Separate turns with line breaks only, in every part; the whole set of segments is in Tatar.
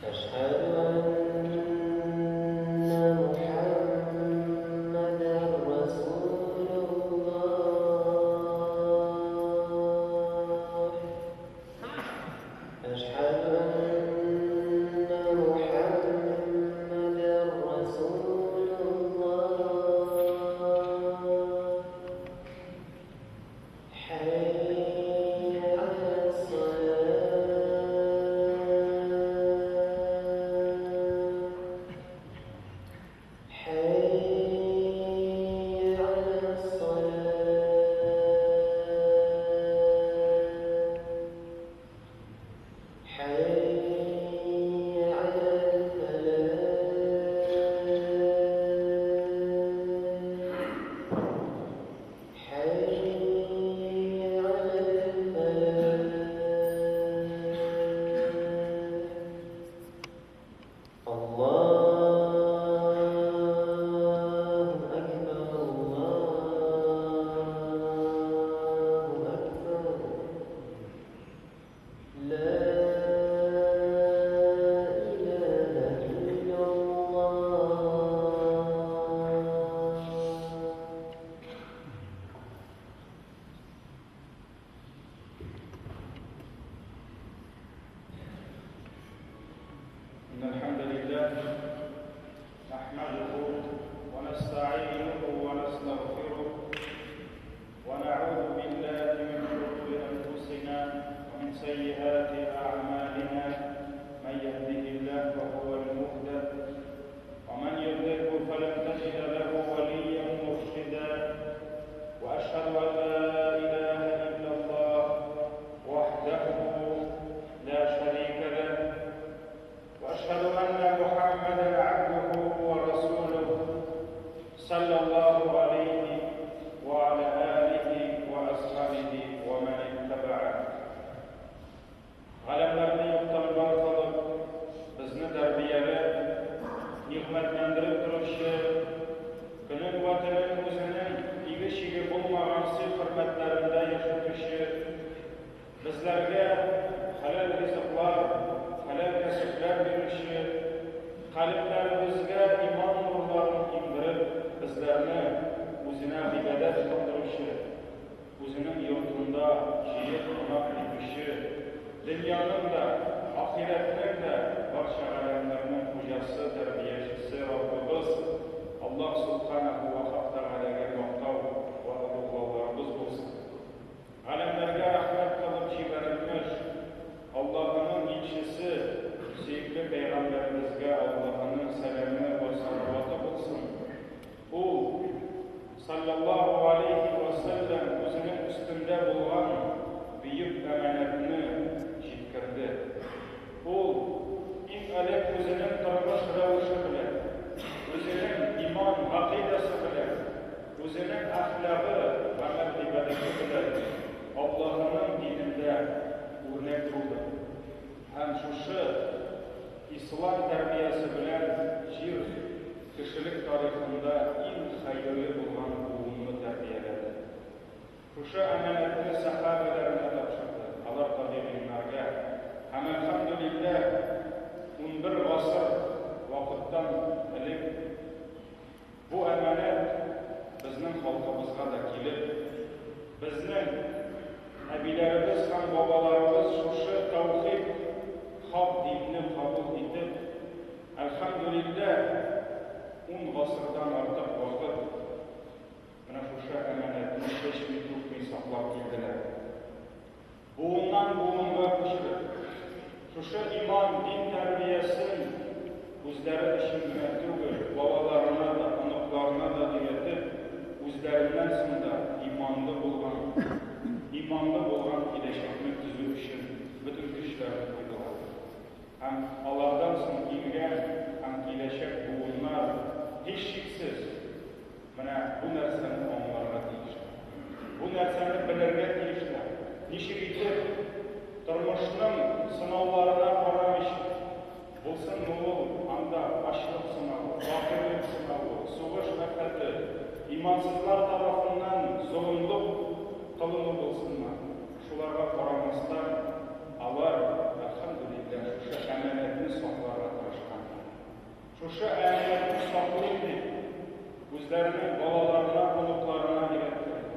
أشهد أن محمدا رسول الله. أشهد أن محمدا رسول الله. حي على الصلاة. حي على الصلاة. حي على الفلاح. حي على الفلاح. الله أكبر، الله أكبر، لا إله إلا الله.
إن الحمد لله نحمده ونستعينه ونستغفره ونعوذ بالله من شرور أنفسنا ومن سيئات أعمالنا، من يهده الله فهو المهتد ومن يضلله فلن تجد له وليا مرشدا، وأشهد أن لا إله إلا الله وحده لا شريك له، واشهد ان محمدا عبده ورسوله صلى الله عليه وعلى اله واصحابه ومن اتبعه. Галәмнәрне юктан бар кылып, безне тәрбияләп, нигъмәтләндереп торучы, көнен вә төнен үзенең иге-чиге булмаган сый-хөрмәтләрендә яшәтүче, безләргә хәләл ризыклар, хәләл кәсепләр бирүче, калебләребезгә иман нурларын иңдереп, безләрне үзенә гыйбадәт кылдыручы, үзенең йортында җыеп кунак итүче, дөньяның да, ахирәтнең дә барча галәмнәрнең хуҗасы, тәрбиячесе Раббыбыз Аллаһ Субханаһу ва Хак Тәгаләгә мактау вә олуглауларыбыз булсын. Галәмнәргә рәхмәт кылып җибәрелмеш Аллаһының илчесе, сөекле пәйгамбәребезгә Аллаһының сәламе вә салаваты булсын. Ул, саллаллаһу алейһи вә сәлләм, үзенең өстендә булган бөек әманәтне җиткерде. Ул, иң элек үзенең тормыш рәвеше белән, үзенең иман, гакыйдәсе белән, үзенең әхлагы, гамәл-гыйбадәте белән Аллаһының динендә үрнәк булды. Һәм шушы ислам тәрбиясе белән җир кешелек тарихында иң хәерле булган буынны тәрбияләде. Шушы әманәтне сәхабәләренә тапшырды, алар табигыйннарга. Һәм әлхәмдүлилләһ, 11 гасыр вакыттан элек бу әманәт безнең халкыбызга да килеп, безнең әбиләребез һәм бабаларыбыз шушы таухид, хак динне кабул итеп, әлхәмдүлилләһ, 10 гасырдан артык вакыт менә шушы әманәтне чәчми-түкми саклап килделәр. Буыннан буынга күчереп, шушы иман, дин тәрбиясен үзләре өчен генә түгел, балаларына да, оныкларына да өйрәтеп, үзләреннән соң да иманлы булган, иманлы булган киләчәкне төзү өчен бөтен көчләрен куйдылар. Һәм алардан соң килгән һәм киләчәк буыннар һичшиксез менә бу нәрсәне аңларга тиешләр. Бу нәрсәне белергә тиешләр. Ничек итеп тормышның сынауларына карамыйча, булсынмы ул анда ачлык сынавы, фәкыйрьлек сынавы, сугыш афәте, имансызлар тарафыннан золымлык кылыну булсынмы, шуларга карамастан, алар, әлхәмдүлилләһ, шушы әманәтне сакларга Үзләренең балаларына, оныкларына өйрәткән.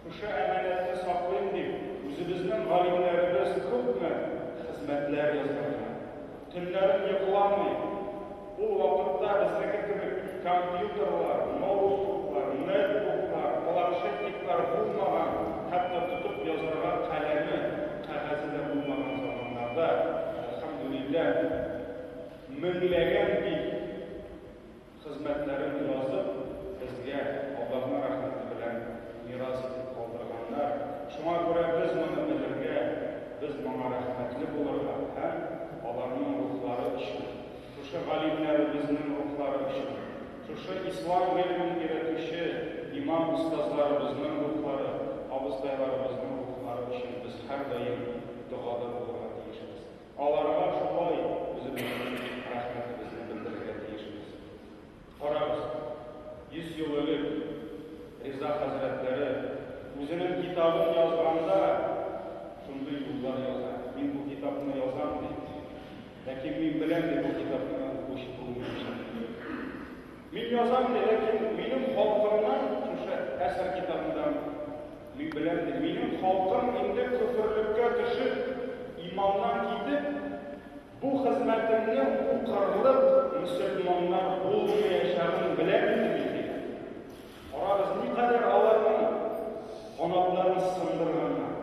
Шушы әманәтне саклыйм дип, үзебезнең галимнәребез күпме хезмәтләр язганнар. Төннәрен йокламый. Ул вакытта безнеке кебек компьютерлар, ноутбуклар, нетбуклар, планшетниклар булмаган, хәтта тотып язарга каләме, кәгазе дә булмаган заманнарда, әлхәмдүлилләһ, меңләгән бит хезмәтләрен язып, безгә Аллаһның рәхмәте белән мирас итеп калдырганнар. Шуңа күрә без моны белергә, без моңа рәхмәтле булырга һәм аларның рухлары өчен, шушы галимнәребезнең рухлары өчен, шушы ислам гыйлемен өйрәтүче имам-остазларыбызның рухлары, абыстайларыбызның рухлары өчен без һәрдаим догада булырга тиешбез. Аларга шулай үзебезнең рәхмәтебезне белдерергә тиешбез. Карагыз, 100 ел элек Риза хәзрәтләре үзенең китабын язганда шундый юллар яза. Мин бу китапны язам ди. Ләкин мин беләм ди бу китапны укучы булмаячак. Мин язам ди, ләкин минем халкымнан шушы әсәр китабында мин беләм ди, минем халкым инде көферлеккә төшеп, иманнан китеп, бу хезмәтемне укырлык мөселманнар булмаячагын беләм инде мин ди. Карагыз, никадәр аларның канатларын сындырганнар.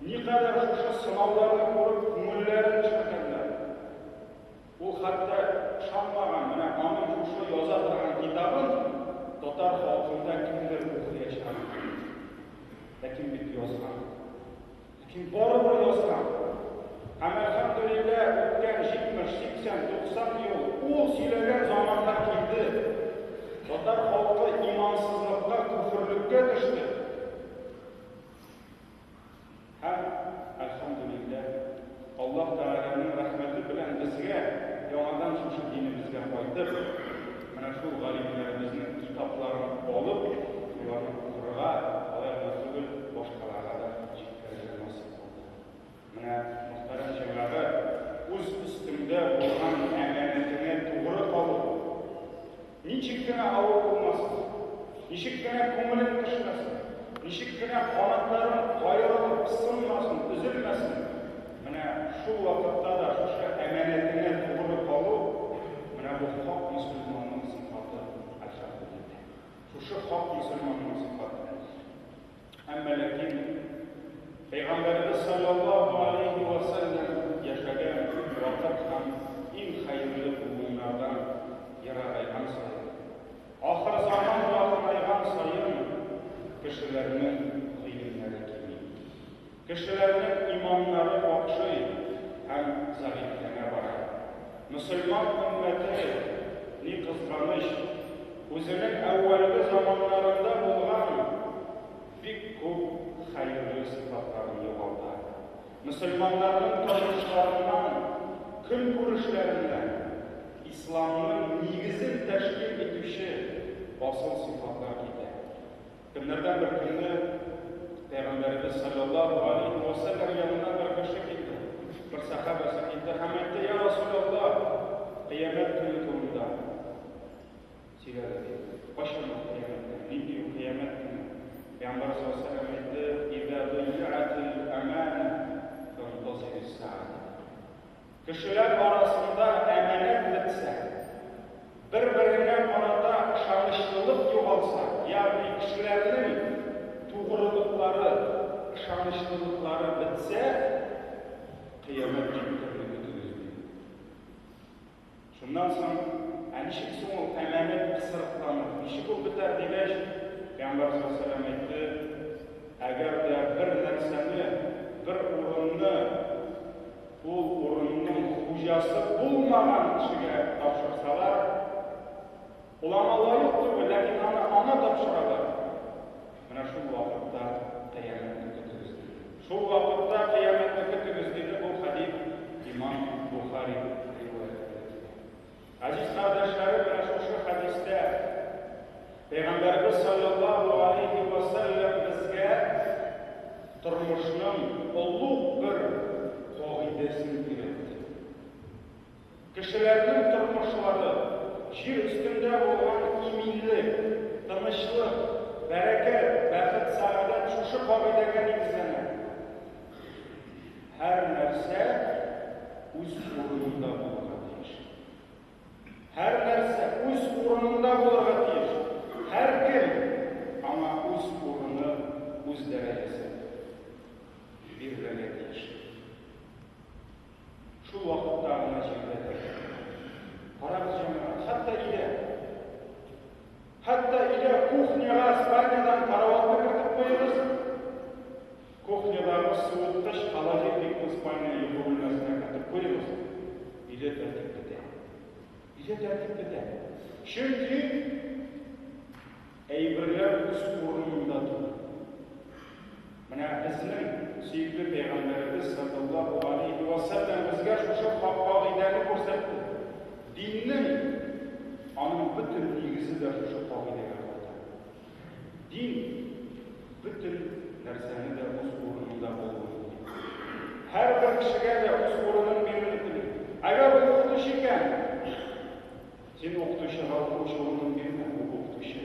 Никадәр шушы сынауларны күреп күңелләрен төшергәннәр. Ул хәтта ышанмаган, менә аның шушы яза торган китабын татар халкында кемдер укыячак. Ләкин бит язган. Ләкин барыбер язган. Һәм әлхәмдүлилләһ, үткән 70, 80, 90 ел ул сөйләгән заманнар килде. Татар халкы имансызлыкка, күферлеккә төште. Һәм, әлхәмдүлилләһ, Аллаһ Тәгаләнең рәхмәте белән безгә яңадан шушы динебезгә кайтып, менә шул галимнәребезнең китапларын алып, шуларны укырга, алай гына түгел, башкаларга да җиткерергә насыйп булды. Менә, мөхтәрәм җәмәгать, үз өстеңдә булган әманәтеңә тугры калу, ничек кенә авыр булмасын, ничек кенә күңелең төшмәсен, ничек кенә канатларың каерылып сынмасын, өзелмәсен, менә шул вакытта да шушы әманәтеңә тугры калу, менә бу хак мөселманның сыйфаты, әлхәмдүлилләһ. Шушы хак мөселманның сыйфаты. Әмма ләкин Пәйгамбәребез саллаллаһу алейһи ва сәлләм яшәгән вакыт һәм иң хәерле буыннардан ерагайган саен, ахыр заман якынайган саен кешеләрнең гыйлемнәре кими. Кешеләрнең иманнары какшый һәм зәгыйфьләнә бара. Мөселман өммәте, ни кызганыч, үзенең әүвәлге заманнарында булган бик күп хәерле сыйфатларын югалта. Мөселманнарның тормышларыннан, көнкүрешләреннән исламның нигезен тәшкил итүче асыл сыйфатлар китә. Көннәрдән бер көнне Пәйгамбәребез саллаллаһу алейһи ва сәлләм янына бер кеше килде. Бер сәхабәсе килде һәм әйтте: "Я Расулаллаһ, кыямәт көне турында сөйләде", ди. Кайчан ул кыямәт көне? Нинди ул кыямәт көне? Пәйгамбәр саллаллаһу алейһи ва сәлләм әйтте: "Иза дыйятил амана фантазирис саа". Кешеләр арасында әманәт бетсә, бер-береңә карата ышанычлылык югалса, ягъни кешеләрнең тугрылыклары, ышанычлылыклары бетсә, кыямәт җиткерне көтегез, ди. Шуннан соң, ә ничек соң ул әманәт кысрыкланыр, ничек ул бетәр дигәч, Пәйгамбәр саллаллаһу алейһи ва сәлләм әйтте, әгәр дә бер нәрсәне, бер урынны ул урынның хуҗасы булмаган кешегә тапшырсалар, ул аңа лаек түгел, ләкин аны аңа тапшыралар. Менә шул вакытта кыямәтне көтегез, диде. Шул вакытта кыямәтне көтегез, диде. Бу хәдис имам Бухари риваятендә килә. Газиз кардәшләрем, менә шушы хәдистә Пәйгамбәребез саллаллаһу алейһи ва сәлләм безгә тормышның олуг бер кагыйдәсен өйрәтте. Кешеләрнең тормышлары, Җир өстендә булган иминлек, тынычлык, бәрәкәт, бәхет, сәгадәт шушы кагыйдәгә нигезләнә. Һәр нәрсә үз урынында булырга тиеш. Һәр нәрсә үз урынында булырга тиеш. Һәркем аңа үз урыны, үз дәрәҗәсе бирелергә тиеш. Шул вакытта гына җирдә тәртип. Карагыз, җәмәгать, хәтта өйдә. Хәтта өйдә кухняга спальнядан караватны кертеп куегыз. Кухнядагы суыткыч, холодильникны спальня йокы бүлмәсенә кертеп куегыз. Өйдә тәртип бетә. Өйдә тәртип бетә. Чөнки әйберләр үз урынында түгел. Менә безнең сөекле пәйгамбәребез саллаллаһу алейһи ва сәлләм безгә шушы кагыйдәне күрсәтте. Диннең аның бөтен нигезе дә шушы кагыйдәгә кайта. Дин бөтен нәрсәне дә үз урынында булуын тели. Һәрбер кешегә дә үз урынын бирүне тели. Әгәр ул укытучы икән, син укытучыга укучы урынын бирмә, ул укытучы.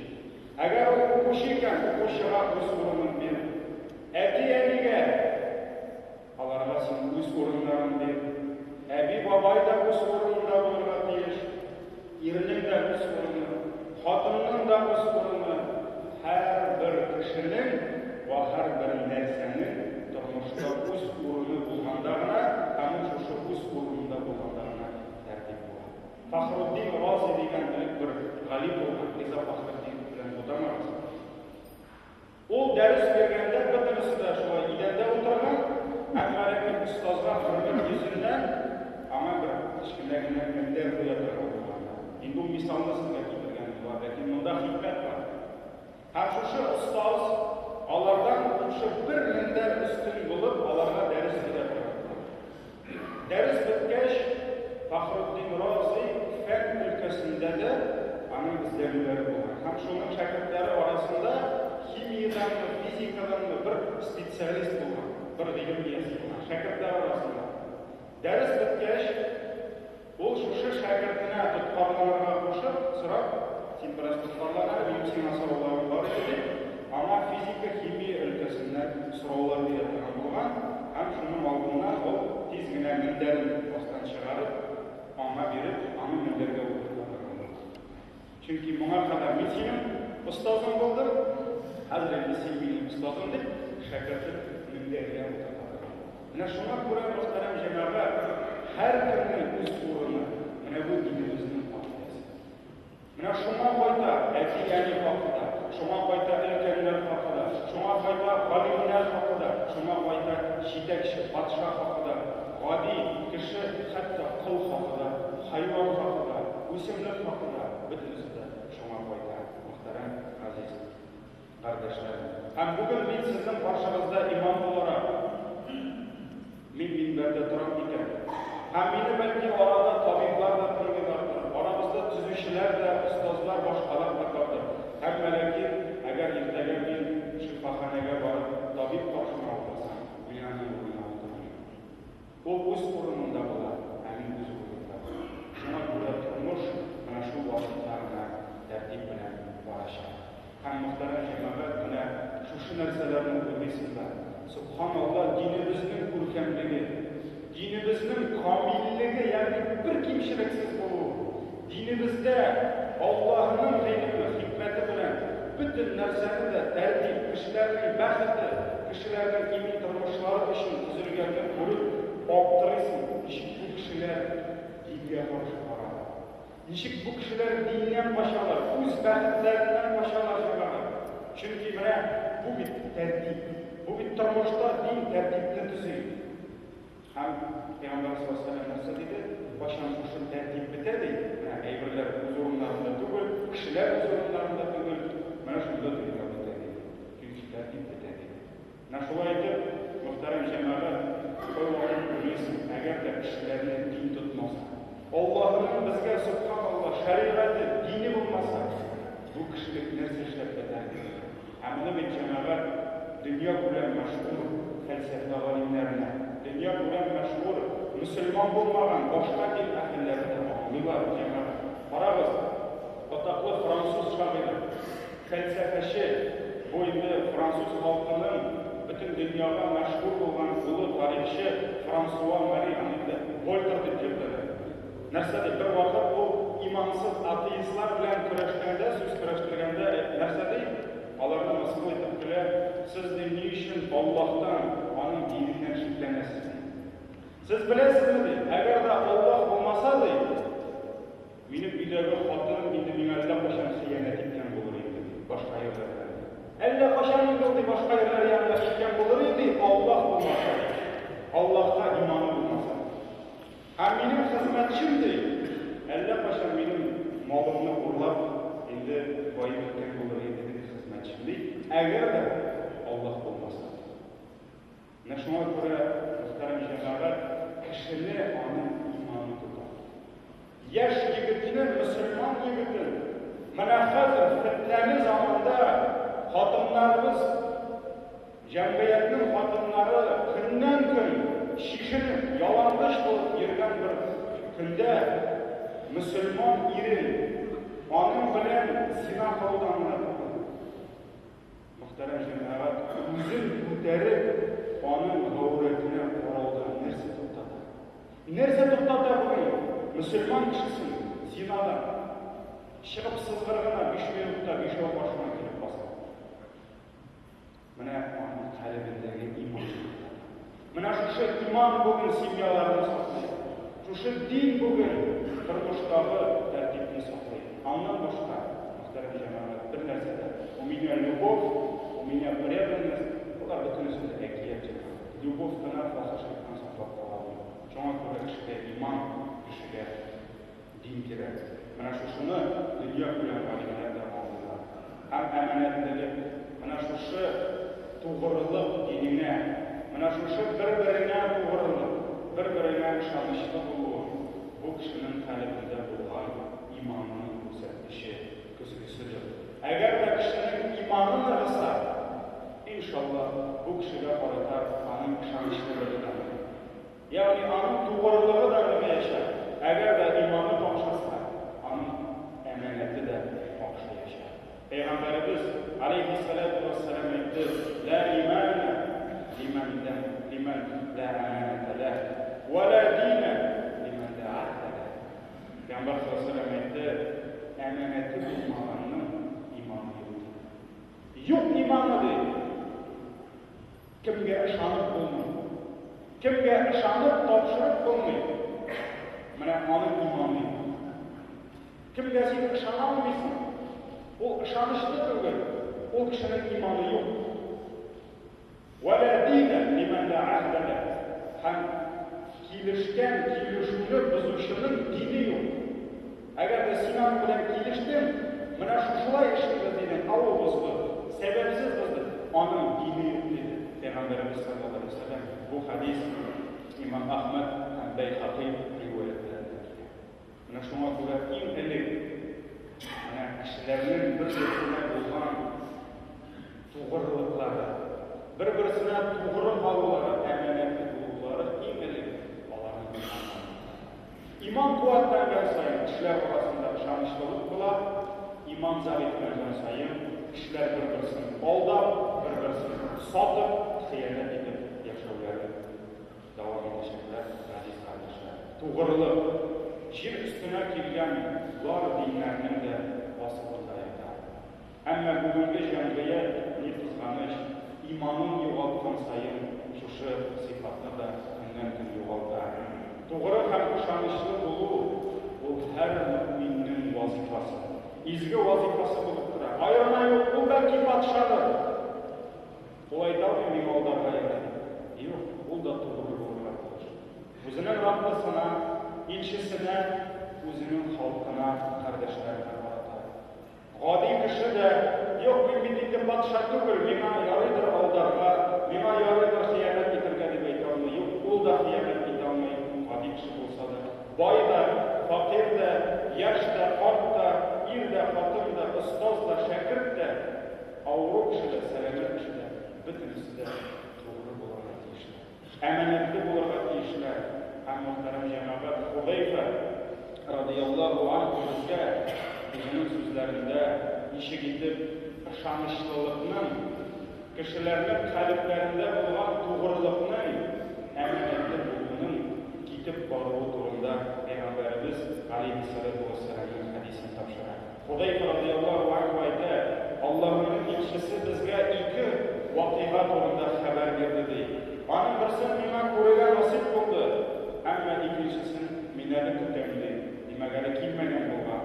Әгәр ул укучы икән, укучыга үз урынын бир. Әти-әнигә аларга син үз урыннарын бир. Әби-бабай да үз урынында булырга тиеш. Ирнең дә үз урыны, хатынның да үз урыны. Һәрбер кешенең вә һәрбер нәрсәнең тормышта үз урыны булганда гына һәм ул шушы үз урынында булганда гына тәртип була. Фахруддин Рази дигән элек бер галим булган, Риза Фахретдин белән бутамагыз. Ул дәрес биргәндә бөтенесе дә шулай идәндә утырган, әмма ләкин остазга хөрмәт йөзеннән аңа бер кечкенә генә мендәр куя торган булганнар. Инде ул мисалны сезгә китергән була, ләкин монда хикмәт бар. Һәм шушы остаз алардан шушы бер мендәр өстен булып, аларга дәрес бирә торган була. Дәрес беткәч, Фахруддин Рази фән өлкәсендә дә аның эзләнүләре булган. Һәм шуның шәкертләре арасында химиядәнме, физикаданмы бер специалист булган, бер гыйлем иясе булган шәкертләр арасында. Дәрес беткәч, ул шушы шәкертенә тоткарланырга кушып, сорап, син бераз тоткарлан әле, минем сиңа сорауларым бар иде дип, аңа физика, химия өлкәсеннән сораулар бирә торган булган. Һәм шуның алдыннан ул тиз генә мендәрен астан чыгарып, аңа биреп, аны мендәргә утырта торган булган. Чөнки моңа кадәр мин синең остазың булдым, хәзер инде син минем остазым дип, шәкертен мендәргә утырта торган булган. Менә шуңа күрә, мөхтәрәм җәмәгать, һәркемнең үз урыны, менә бу динебезнең кагыйдәсе. Менә шуңа кайта әти-әни хакы да, шуңа кайта өлкәннәр хакы да, шуңа кайта галимнәр хакы да, шуңа кайта җитәкче, патша хакы да, гади кеше, хәтта кол хакы да, хайван хакы да, үсемлек хакы да, бөтенесе дә шуңа кайта, мөхтәрәм газиз кардәшләрем. Һәм бүген мин сезнең каршыгызда имам буларак, мин минбәрдә торам икән. Һәм мине бәлки арада табиблар да тыңлыйлардыр, арабызда төзүчеләр дә, остазлар, башкалар да бардыр. Әмма ләкин, әгәр иртәгә мин шифаханәгә барып табиб каршына утырсам, мин аның урынына утырмыйм. Ул үз урынында була, ә мин үз урынымда булам. Шуңа күрә тормыш менә шул вакытта гына тәртип белән барачак. Һәм, мөхтәрәм җәмәгать, менә шушы нәрсәләрне уйлыйсың да, сөбханалла, динебезнең күркәмлеге, динебезнең камиллеге, ягъни бер кимчелексез булуы, динебездә Аллаһының гыйлеме, хикмәте белән бөтен нәрсәне дә тәртип, кешеләрнең бәхете, кешеләрнең имин тормышлары өчен төзелгәнне күреп аптырыйсың, ничек бу кешеләр дингә каршы баралар? Ничек бу кешеләр диннән качалар, үз бәхетләреннән качалар, җәмәгать? Чөнки менә бу бит тәртип, бу бит тормышта дин тәртипне төзи. Һәм Пәйгамбәр саллаллаһу алейһи ва сәлләм нәрсә диде? Кайчан шушы тәртип бетә ди, менә әйберләр үз урыннарында түгел, кешеләр үз урыннарында түгел, менә шунда дөнья бетә диде. Чөнки тәртип бетә диде. Менә шулай итеп, мөхтәрәм җәмәгать, кайвакыт уйлыйсың, әгәр дә кешеләрне дин тотмаса, Аллаһының безгә, сөбханаллаһ, шәригате, дине булмаса, бу кешелек нәрсә эшләп бетәр диде. Ә моны бит, җәмәгать, дөньякүләм мәшһүр фәлсәфә галимнәренә, дөньякүләм мәшһүр мөселман булмаган башка дин әһелләре дә аңлыйлар, җәмәгать. Карагыз! халкының бөтен дөньяга мәшһүр булган олы тарихчы Франсуа Мари, аны инде Вольтер дип йөртәләр. Нәрсә ди? Бер вакыт ул имансыз атеистлар белән көрәшкәндә, сүз көрәштергәндә, нәрсә ди? Аларны мыскыл итеп көлә, сез ди, ни өчен Аллаһтан, аның диненнән шикләнәсез ди. Сез беләсезме ди, әгәр дә Аллаһ булмаса ди, минем өйдәге хатыным инде миңа әллә кайчан хыянәт иткән булыр иде ди, башка ирләр белән. Әллә кайчан инде ул ди, башка ирләр янына киткән булыр иде, Аллаһ булмаса ди. Аллаһка иманы булмаса. Һәм минем хезмәтчем ди, әллә кайчан минем малымны урлап, инде баеп беткән булыр иде ди хезмәтчем ди, әгәр дә Аллаһ булмаса. Менә шуңа күрә, мөхтәрәм җәмәгать, кешене аның иманы тота. Яшь егетне, мөселман егетен, менә хәзер фетнәле заманда хатыннарыбыз, Җәмгыятьнең хатыннары көннән-көн чишенеп, ялангач булып йөргән бер көндә мөселман ирен аның белән зина кылудан гына түгел, мөхтәрәм җәмәгать, үзен күтәреп, аның гаурәтенә караудан нәрсә туктата? Нәрсә туктата бүген мөселман кешесен зинадан? Чыгып сызгыр гына, биш минутта бишәү каршына килеп баса. Менә аның калебендәге иман туктата. Менә шушы иман бүген семьяларны саклый. Шушы дин бүген тормыштагы тәртипне саклый. Аннан башка, мөхтәрәм җәмәгать, бер нәрсә дә. У меня любовь, у меня преданность, болар бөтенесе дә әкият җәмәгать. Любовь кына фахишлектән саклап кала алмый. Шуңа күрә кешегә иман, кешегә Дин кирәк. Менә шушыны дөньякүләм галимнәр дә аңлыйлар. Һәм әманәтлелек, менә шушы тугрылык динеңә, менә шушы бер-береңә тугрылык, бер-береңә ышанычлы булуың, бу кешенең калебендә булган иманының күрсәткече, көзгеседер. Әгәр дә кешенең иманы ныгыса, иншалла, бу кешегә карата аның ышанычлылыгы да ныгый. Ягъни аның тугрылыгы да ныгыячак, әгәр дә иманы какшаса, аның әманәте дә какшаячак. Пәйгамбәребез, галәйһиссәләтү вәссәлам, әйтте, Лә иманә лимән ләм лимән лә әманәтә ләһ, вә лә динә лимән лә аһдә ләһ. Пәйгамбәр саллаллаһу галәйһи вә сәлләм әйтте, Әманәте булмаганның иманы юк, диде. Юк иманы, ди. Кемгә ышанып булмый? Кемгә ышанып, тапшырып булмый? Менә аның иманы юк. Кемгә син ышана алмыйсың? Ул ышанычлы түгел, ул кешенең иманы юк. Вә лә динә лимән лә аһдә ләһ. Һәм килешкән килешүне бозучының дине юк. Әгәр дә син аның белән килештең, менә шушылай эшлибез дидең, ә ул бозды, сәбәпсез бозды, аның дине юк, диде Пәйгамбәребез салләллаһу галәйһи ва сәлләм. Бу хәдис имам Әхмәд һәм Бәйһәкый риваятьләрендә килә. Менә шуңа күрә иң элек менә кешеләрнең бер-берсенә булган тугрылыклары, бер-берсенә тугры калулары, әманәтле булулары иң элек аларның иманнары. Иман куәтләнгән саен, кешеләр арасында ышанычлылык була, иман зәгыйфьләнгән саен, кешеләр бер-берсен алдап, бер-берсен сатып, хыянәт итеп яшәүләрен дәвам итәчәкләр, газиз кардәшләр. Тугрылык, җир өстенә килгән бар диннәрнең дә асылында ята. Әмма бүгенге җәмгыять, ни кызганыч, иманын югалткан саен шушы сыйфатны да көннән-көн югалта. Тугры һәм ышанычлы булу, ул һәр мөэминнең вазыйфасы, изге вазыйфасы булып тора. Аерма юк, ул бәлки патшадыр. Ул әйтә алмый, миңа алдарга ярый дип. Юк, ул да тугры булырга тиеш. Үзенең Раббысына, илчесенә, үзенең халкына, кардәшләренә карата. Гади кеше дә, Юк, мин бит инде патша түгел, миңа ярыйдыр алдарга, миңа ярыйдыр хыянәт итәргә, дип әйтә алмый. Юк, ул да хыянәт итә алмый, гади кеше булса да. Бай да, фәкыйрь дә, яшь тә, карт та, ир дә, хатын да, остаз да, шәкерт тә, авыру кеше дә, сәламәт кеше дә, бөтенесе дә тугры булырга тиешләр. Әманәтле булырга тиешләр. Һәм, мөхтәрәм җәмәгать, Худәйфә, радыяллаһу анһу, безгә үзенең сүзләрендә ничек итеп ышанычлылыкның кешеләрнең калебләрендә булган тугрылыкның, әманәтле булуның китеп баруы турында Пәйгамбәребез галәйһиссәлату вәссәламның хәдисен тапшыра. Худәйфә радыяллаһу анһу әйтә, Аллаһының илчесе безгә ике вакыйга турында хәбәр бирде, ди. Аның берсен миңа күрергә насыйп булды, әмма икенчесен мин әле көтәм, ди. Димәк, әле килмәгән булган.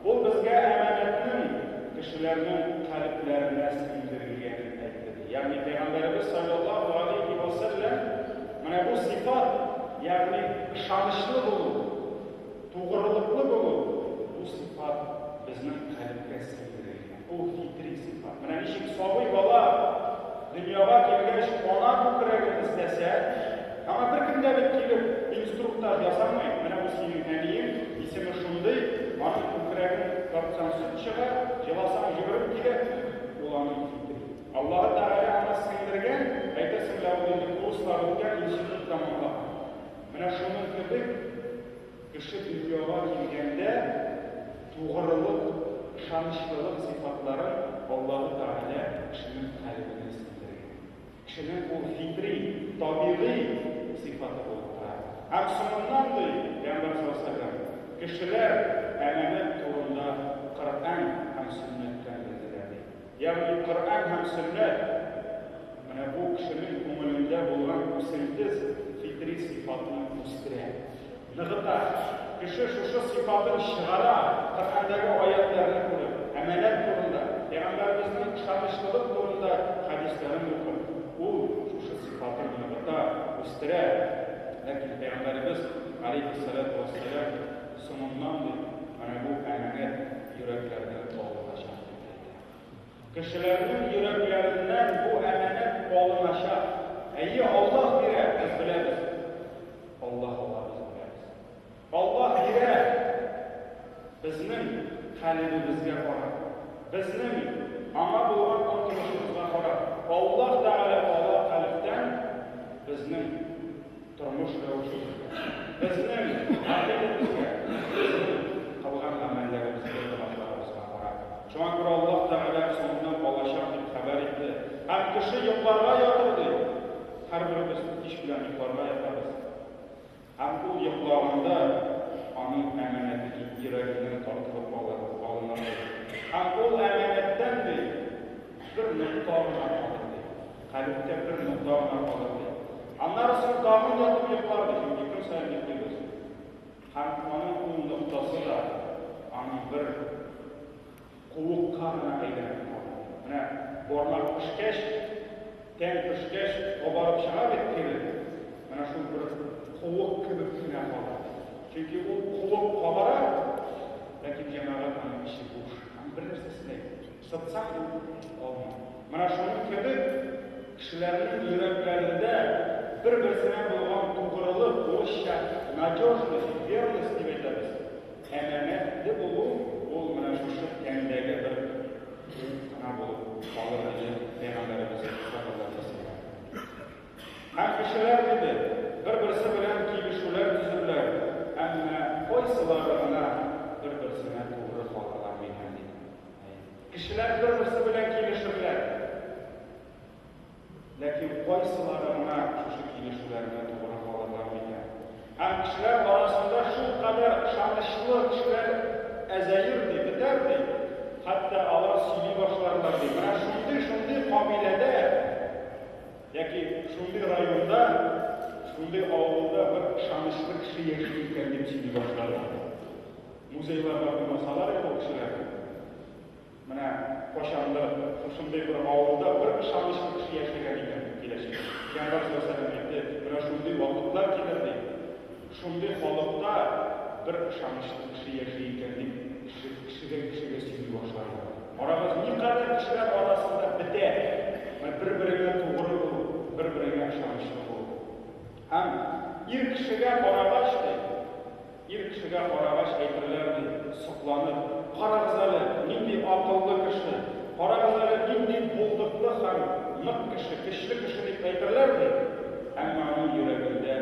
Ул безгә әманәтнең кешеләрнең калебләренә сеңдерелгәнен әйтте, ди. Ягъни Пәйгамбәребез салләллаһу галәйһи вә сәлләм менә бу сыйфат, ягъни ышанычлы булу, Тугрылыклы булу, бу сыйфат безнең калебкә сеңдерелгән. Ул фитри сыйфат. Менә ничек сабый бала дөньяга килгәч ана күкрәген эзләсә, аңа беркем дә бит килеп инструктаж ясамый, менә бу синең әниең, исеме шундый, аның күкрәген тартсаң сөт чыга, җыласаң йөгереп килә, ул аның фитри. Аллаһы Тәгалә аңа сеңдергән, әйтерсең лә ул инде курслар үткән, институт тәмамлаган. Менә шуның кебек кеше дөньяга килгәндә тугрылык, ышанычлылык сыйфатларын Аллаһы Тәгалә кешенең калебенә сеңдергән. Кешенең ул фитри, табигый сыйфаты булып тора. Һәм соңыннан, ди Пәйгамбәр саллаллаһу галәйһи ва сәлләм, кешеләр әманәт турында Коръән һәм сөннәттән белделәр, ди. Ягъни Коръән һәм сөннәт менә бу кешенең күңелендә булган үсентез фитри сыйфатны үстерә, ныгыта. Кеше шушы сыйфатын чыгара, Коръәндәге аятьләрне күреп, әманәт турында, Пәйгамбәребезнең ышанычлылык турында хәдисләрен укып, ул шушы сыйфатын ныгыта, үстерә. Ләкин Пәйгамбәребез, галәйһиссәләтү вәссәлам, соңыннан ди, менә бу әманәт йөрәкләрдән алыначак дип әйтә. Кешеләрнең йөрәкләреннән бу әманәт алыначак. Әйе, Аллаһ бирә, без беләбез. Аллаһ ала, без беләбез. Аллаһ бирә, безнең калебебезгә карап, безнең аңа булган омтылышыбызга карап, Аллаһ Тәгалә ала калебтән безнең Тормыш рәвешебезгә, безнең гакыйдәбезгә, безнең кылган гамәлләребезгә, гөнаһларыбызга карап. Шуңа күрә Аллаһ Тәгалә соңыннан алачак дип хәбәр итте. Һәм кеше йокларга ятыр, ди. Һәрберебез кич белән йокларга ятабыз. Һәм ул йоклаганда аның әманәте йөрәгеннән тартылып алыныр, ди. Һәм ул әманәттән, ди, бер нокта гына калыр, ди. Калебтә бер нокта гына калыр, ди. Аннары соң тагын ятып йоклар, ди, чөнки көн саен йоклыйбыз. Һәм аның ул ноктасы да аның бер куыкка гына әйләнеп калыр, ди. Менә бармак пешкәч, тән пешкәч, кабарып чыга бит тире. Менә шул бер куык кебек кенә калыр, ди. Чөнки ул куык кабара, ләкин җәмәгать аның эче буш. Аның бер нәрсәсе дә юк. Сытсаң, ул калмый. Менә шуның кебек кешеләрнең йөрәкләрендә бер-берсенә булган тугрылык, урысча надежность, верность дип әйтәбез, әманәтле булу, ул менә шушы тәндәге бер куык кына булып калыр, диде Пәйгамбәребез салләллаһу галәйһи ва сәлләм. Һәм кешеләр, диде, бер-берсе белән килешүләр төзерләр, әмма кайсылары гына бер-берсенә тугры калырлар микән, диде. Кешеләр бер-берсе белән килешерләр, ләкин кайсылары гына шушы килешүләренә тугры калырлар микән? Һәм кешеләр арасында шулкадәр ышанычлы кешеләр әзәер, ди, бетәр, ди, хәтта алар сөйли башларлар, ди, менә шундый-шундый кабиләдә яки шундый районда, шундый авылда бер ышанычлы кеше яши икән, дип сөйли башларлар. Музейларга куймасалар иде ул кешеләрне. Менә кайчандыр шушындый бер авылда бер ышанычлы кеше яшәгән икән дип киләчәк. Пәйгамбәр саллаллаһу галәйһи ва сәлләм әйтте, менә шундый вакытлар килер ди. Шундый халыкта бер ышанычлы кеше яши икән дип кеше кешедән кешегә сөйли башларлар. Карагыз, никадәр кешеләр арасында бетә. Менә бер-береңә тугры булу, бер-береңә ышанычлы булу. Һәм ир кешегә карагач ди, Ир кешегә карагач әйтерләр, ди, сокланып, Карагыз әле, нинди акыллы кеше! Карагыз әле, нинди булдыклы һәм нык кеше, көчле кеше, дип әйтерләр, ди. Әмма аның йөрәгендә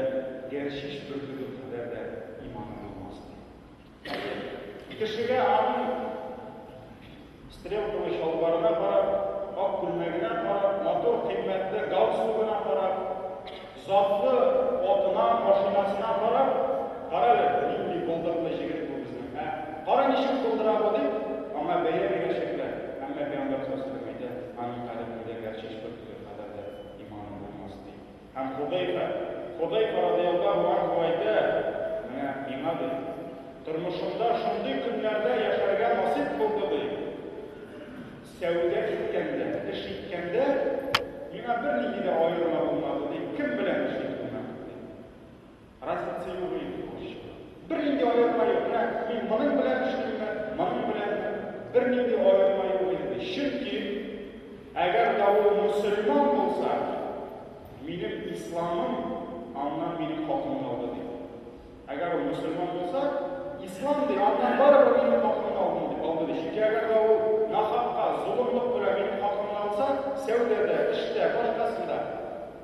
гәрчич бөртеге кадәр дә иманы булмас, ди. Кешегә аның стрелкалы чалбарына карап, ак. күлмәгенә карап, матур кыйммәтле галстугына карап, затлы атына, машинасына карап, карале, нинди булдыклы җегет бу безнең, ә? Кара ничек булдыра бу дип, аңа бәя бирәчәкләр. Әмма Пәйгамбәр саллаллаһу алейһи ва сәлләм әйтә, аның калебендә гәрчич бөртеге кадәр дә иманы булмас ди. Һәм Худәйфә, Худәйфә радыяллаһу анһу әйтә, менә миңа ди, тормышымда шундый көннәрдә яшәргә насыйп булды ди. Сәүдә иткәндә, эш иткәндә миңа бернинди дә аерма булмады ди, кем белән эш итүемә ди. Разница юк иде урысча. Бернинди аерма юк. Менә мин моның белән эшлимме, моның беләнме, бернинди аерма юк иде ди. Чөнки әгәр дә ул мөселман булса, минем исламым аннан минем хакымны алды ди. Әгәр ул мөселман булса, ислам ди, аннан барыбер минем хакымны алдым ди, алды ди. Чөнки әгәр дә ул нахакка, золымлык белән минем хакымны алса, сәүдәдә, эштә, башкасында,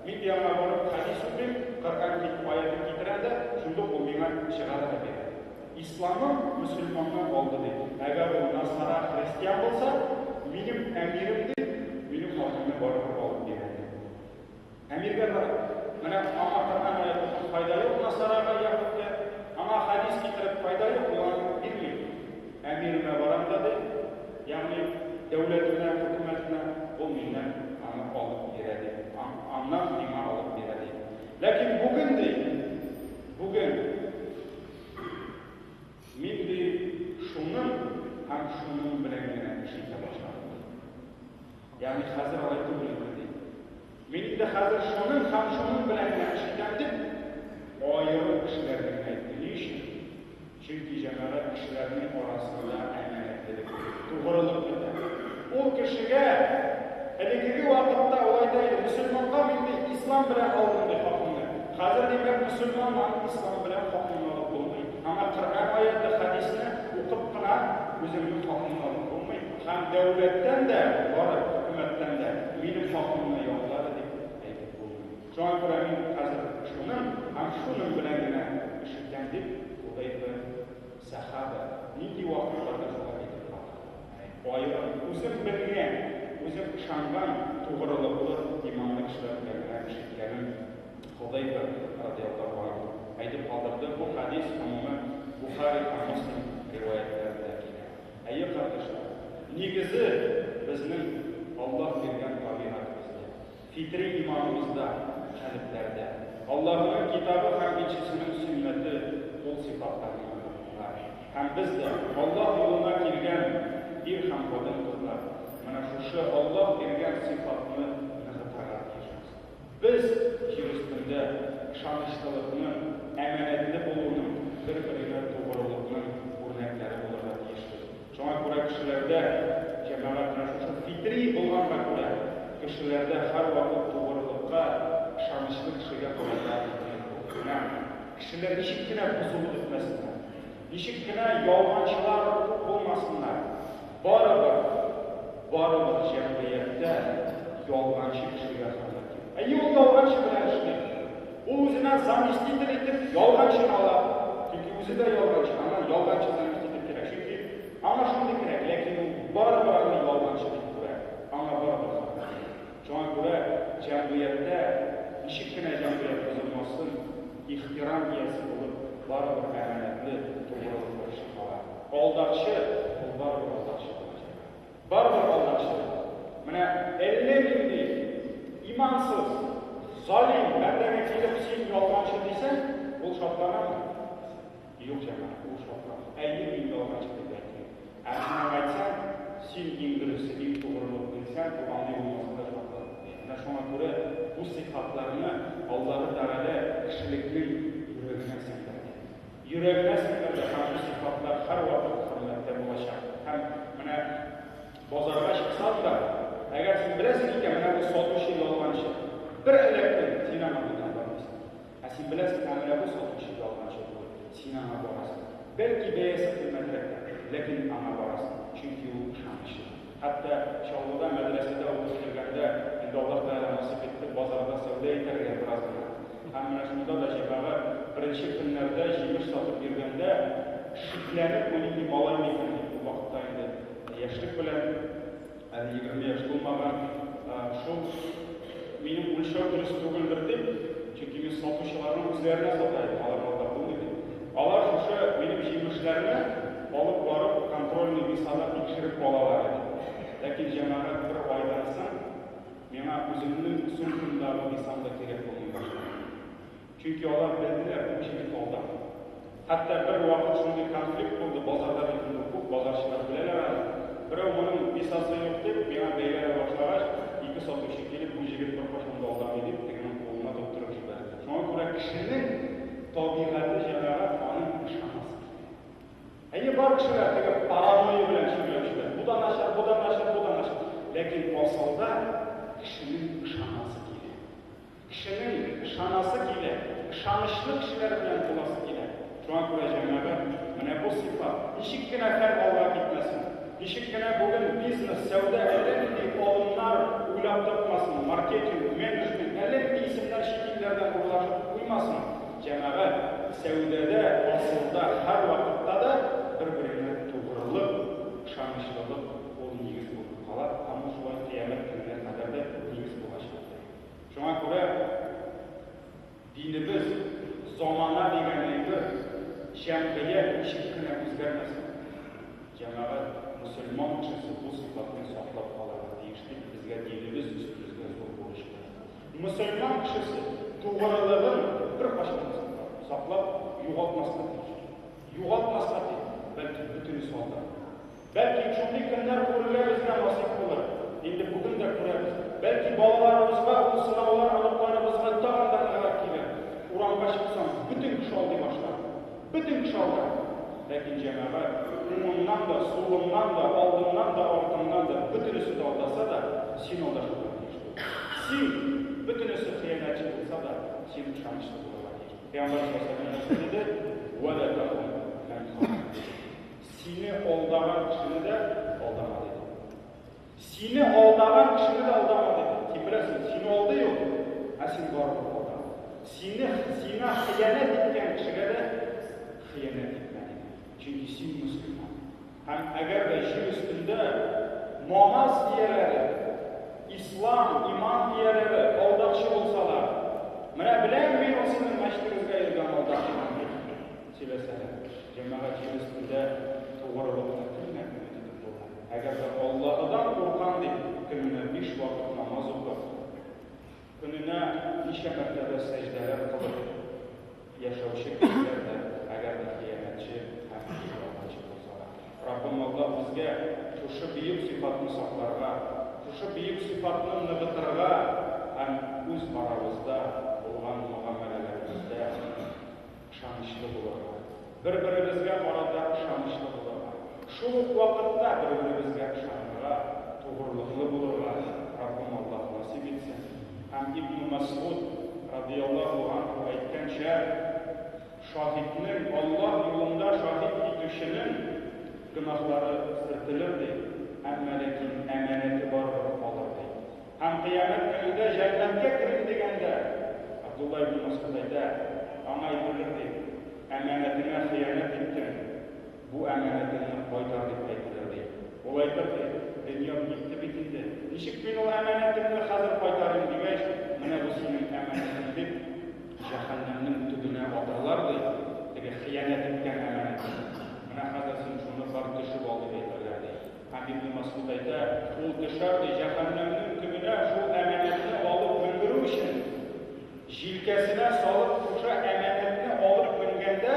мин ди аңа барып хәдис укыйм, Коръән аятен китерәм дә, шундук ул миңа чыгара да бирә. Исламым мөселманнан алды ди. Әгәр ул насара, христиан булса, минем әмирем ди, минем хакымны барыбер алып бирә ди. Әмиргә барып, менә аңа Коръән аяте укып файда юк, насарага, яһүдкә, аңа хәдис китереп файда юк, ул аны бирми. Әмиремә барам да ди, ягъни дәүләтенә, хөкүмәтенә, ул миннән аны алып бирә ди, аннан миңа алып бирә ди. Ләкин бүген ди, бүген мин ди шуның һәм шуның белән генә эш итә башладым ди. Ягъни хәзер алай түгел инде ди. Мин инде хәзер шуның һәм шуның белән генә эш итәм дип, аерым кешеләрне генә әйтте. Ни өчен? Чөнки җәмәгать кешеләрнең арасында әманәтлелек, тугрылык бетә. Ул кешегә элеккеге вакытта ул әйтә иде, мөселманга мин ди ислам белән алдым ди хакымны. Хәзер димәк мөселманнан ислам белән хакыңны алып булмый. Аңа Коръән аяте, хәдисне укып кына үзеңнең хакыңны алып булмый. Һәм дәүләттән дә, барып, хөкүмәттән дә минем хакымны яклады дип әйтеп булмый. Шуңа күрә мин хәзер шуның һәм шуның белән генә эш итәм, дип Худәйфә сәхабә нинди вакытларда шулай әйтеп калдырды. Аерым, үзем белгән, үзем ышанган тугрылыклы иманлы кешеләр белән генә эш иткәнен Худәйфә радыяллаһу анһу әйтеп калдырды. Бу хәдис, гомумән, Бухари һәм Муслим риваятьләрендә килә. Әйе, кардәшләр, нигезе безнең Аллаһ биргән табигатебездә, фитри иманыбызда, калебләрдә. Аллаһының Китабы һәм Илчесенең сөннәте ул сыйфатларны ныгыттылар. Һәм без дә, Аллаһ юлына килгән ир һәм хатын-кызлар, менә шушы Аллаһ биргән сыйфатны ныгытырга тиешбез. Без җир өстендә ышанычлылыкның, әманәтле булуның, бер-береңә тугрылыкның үрнәкләре булырга тиешбез. Шуңа күрә кешеләрдә, җәмәгать, менә шушы фитри булганга күрә, кешеләрдә һәрвакыт тугрылыкка, ышанычлы кешегә карата хөрмәт булыр. Менә кешеләр ничек кенә бозылып бетмәсеннәр, ничек кенә ялганчылар күп булмасыннар, барыбер, барыбер җәмгыятьтә ялганчы кешегә хөрмәт юк. Әйе, ул ялганчы белән эшли. Ул үзенә заместитель итеп ялганчыны ала. Чөнки үзе дә ялганчы, аңа ялганчы заместитель кирәк. Чөнки аңа шундый кирәк, ләкин ул барыбер аны ялганчы дип күрә. Аңа барыбер хөрмәт юк. Шуңа күрә җәмгыятьтә ничек кенә җәмгыять бозылмасын, ихтирам иясе булып, барыбер әманәтле, тугрылыклы кеше кала. Алдакчы, ул барыбер алдакчы булачак. Барыбер алдакчы. Менә әллә нинди имансыз, залим бәндәгә килеп син ялганчы дисәң, ул шатланамы? Юк, җәмәгать, ул шатланмый. Әйе, мин ялганчы дип әйтми. Ә син аңа әйтсәң, син иң дөресе, иң тугрылык дисәң, ул андый булмаса да шатланыр. Менә шуңа күрә бу сыйфатларны Аллаһы Тәгалә кешелекнең йөрәгенә сеңдерде. Йөрәгенә сеңдерде һәм бу сыйфатлар һәрвакыт хөрмәттә булачак. Һәм менә базарга чыксаң да, әгәр син беләсең икән, менә бу сатучы ялганчы, бер эләктең, син аңа бүтән бармыйсың. Ә син беләсең, ә менә бу сатучы ялганчы түгел, син аңа барасың. Бәлки бәясе кыйммәтрәктер, ләкин аңа барасың, чөнки ул ышанычлы. Хәтта Чаллыда мәдрәсәдә укып йөргәндә, инде Аллаһ Тәгалә насыйп итте базарда сәүдә итәргә бераз гына. Һәм менә шунда да җәмәгать беренче көннәрдә җимеш сатып йөргәндә, шикләнеп, бу нинди малай микән дип, ул вакытта инде яшьлек белән, әле 20 яшь тулмаган. шул минем үлчәү дөрес түгелдер дип, чөнки мин сатучыларның үзләренә сата идем, алар алдап булмый бит. Алар шушы минем җимешләрне алып барып контрольный весада тикшереп алалар иде. Ләкин җәмәгать бер айдан соң миңа үземнең сумкамдагы весам да кирәк булмый башлады. Чөнки алар белделәр, бу җегет алдап. Хәтта бер вакыт шундый конфликт булды, базарда бит инде күп базарчылар беләләр аны. Берәү моның весасы юк дип, миңа бәйләнә башлагач, ике сатучы килеп, бу җегет беркайчан да алдамый дип, тегенең кулына тоттырып җибәрде. Шуңа күрә кешенең табигате җәмәгать аның ышанасы килә. Әйе, бар кешеләр теге паранойя белән чирләүчеләр. Бу да начар, бу да начар, бу да начар. Ләкин асылда кешенең ышанасы килә. Кешенең ышанасы килә, ышанычлы кешеләр белән буласы килә. Шуңа күрә, җәмәгать, менә бу сыйфат, ничек кенә фән алга китмәсен, ничек кенә бүген бизнес, сәүдә әллә нинди алымнар уйлап тапмасын, маркетинг, менеджмент, әллә нинди исемнәр чит илләрдән урлашып куймасын, җәмәгать, сәүдәдә, асылда һәрвакытта да бер-береңә тугрылык, ышанычлылык ул нигез булып кала һәм ул шулай кыямәт көненә кадәр дә нигез булачак. Шуңа күрә динебез, замана дигән әйбер, җәмгыять ничек кенә үзгәрмәсен, җәмәгать, мөселман кешесе бу сыйфатны саклап калырга тиеш дип безгә динебез өстебезгә зур бурыч куя. Мөселман кешесе тугрылыгын беркайчан да саклап югалтмаска тиеш. Югалтмаска дип, бәлки бөтенесе алдар. Бәлки, шундый көннәр күрергә безгә насыйп булыр. Инде бүген дә күрәбез. Бәлки, балаларыбызга ул сынаулар оныкларыбызга тагын да ныграк килер. Урамга чыксаң, бөтен кеше алдый башлар. Бөтен кеше алдар. Ләкин җәмәгать, уңыңнан да, сулыңнан да, алдыңнан да, артыңнан да бөтенесе дә алдаса да, син алдашырга тиеш түгел. Син, бөтенесе хыянәтче булса да, син ышанычлы булырга тиеш. Пәйгамбәр саллаллаһу алейһи ва сәлләм диде, "Ва ла тахун мән хан". Сине алдаган кешене дә алдама диде. Сине алдаган кешене дә алдама диде. Син беләсең, сине алдый ул, ә син барыбер алдама. Сине сиңа хыянәт иткән кешегә дә хыянәт итмә диде. Чөнки син мөселман. Һәм әгәр дә җир өстендә намаз ияләре, ислам, иман ияләре алдакчы булсалар, менә беләм мин ул сезнең мәчетегезгә йөргән алдакчыны дип сөйләсәләр, җәмәгать җир өстендә тугрылыкны кемнән өмет итеп була? Әгәр дә Аллаһыдан куркам дип, көненә биш вакыт намаз укып, көненә ничә мәртәбә сәҗдәләр кылып яшәүче кешеләр дә, әгәр дә хыянәтче һәм ялганчы булсалар. Раббым Аллаһ безгә шушы бөек сыйфатны сакларга, шушы бөек сыйфатны ныгытырга һәм үз арабызда булган мөгамәләләребездә ышанычлы булырга, бер-беребезгә карата ышанычлы булырга, шул ук вакытта бер-беребезгә ышанырга, тугрылыклы булырга Раббым Аллаһ насыйп итсен. Һәм Ибну Мәсгуд радыяллаһу анһу әйткәнчә, шаһитнең, Аллаһ юлында шаһит итүченең гөнаһлары сөртелер, ди, әмма ләкин әманәте барыбер калыр, ди. Һәм кыямәт көнендә җәннәткә керим дигәндә, Абдулла ибн Мәсгуд әйтә, аңа әйтелер, ди, әманәтеңә хыянәт иттең, бу әманәтеңне кайтар, дип әйтелер, ди. Ул әйтер, ди, дөньям китте бит инде, ничек мин ул әманәтемне хәзер кайтарыйм, дигәч, менә бу синең әманәтең, дип, җәһәннәмнең төбенә атарлар, ди, теге хыянәт иткән әманәтеңне. Менә хәзер син шуны бар төшеп ал, дип әйтерләр, ди. Һәм Ибне Мәсгуд әйтә, ул төшәр, ди, җәһәннәмнең төбенә шул әманәтне алып менгерү өчен. Җилкәсенә салып шушы әманәтне алып менгәндә,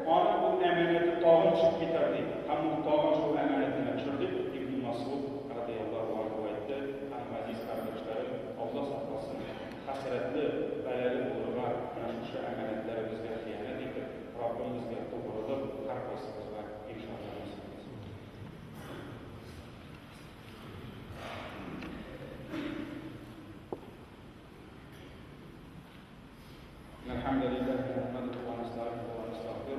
аның ул әманәте тагын төшеп китәр, ди, һәм ул тагын шул әманәтенә төшер, дип Ибне Мәсгуд радыяллаһу анһу әйтте. Һәм, газиз кардәшләрем, Алла сакласын, хәсрәтле, бәлале булырга менә шушы әманәтләребезгә хыянәт итеп, Раббым безгә тугрылык һәркайсыбызга иншалла насыйп итсен. إن الحمد لله نحمده ونستعينه ونستغفره.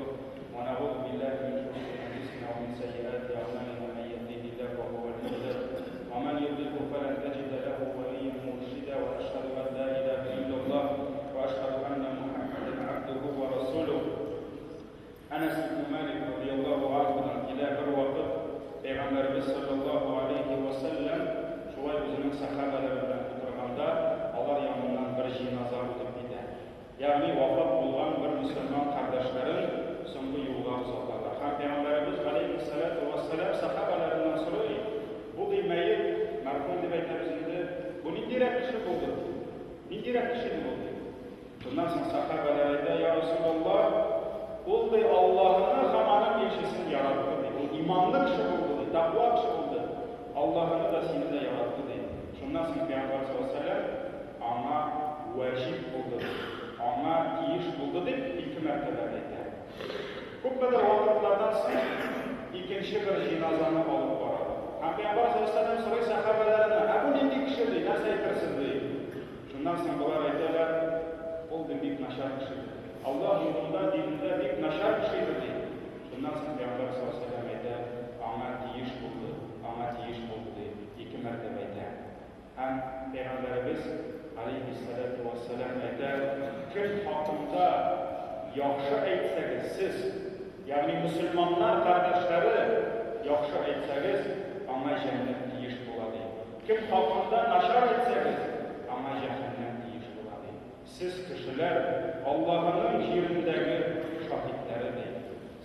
Шуннан соң Пәйгамбәр саллаллаһу алейһи ва сәлләм аңа вәҗиб булды дип, аңа тиеш булды дип ике мәртәбә әйтә. Күпмедер вакытлардан соң икенче бер җиназаны алып баралар. Һәм Пәйгамбәр саллаллаһу алейһи ва сәлләм сорый сәхабәләреннән, ә бу нинди кеше ди, нәрсә әйтерсез ди. Шуннан соң болар әйтәләр, ул ди бик начар кеше ди. Аллаһ юлында, динендә бик начар кеше иде ди. Шуннан соң Пәйгамбәр саллаллаһу алейһи ва сәлләм әйтә, аңа тиеш булды, аңа тиеш булды ди. Ике мәртәбә әйтә. Һәм Пәйгамбәребез алейһиссалату вассалам әйтә, кем хакында яхшы әйтсәгез сез, ягъни мөселманнар кардәшләре яхшы әйтсәгез, аңа җәннәт тиеш була ди. Кем хакында начар әйтсәгез, аңа җәһәннәм тиеш була ди. Сез кешеләр Аллаһының җирендәге шаһитләре ди.